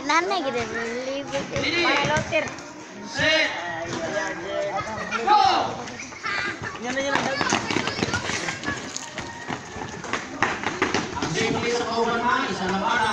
Nanay gid libre. Ready. Pangalotir. Set. Go! Yan na yan ang Ang same sa kauban ha, isa lang ara.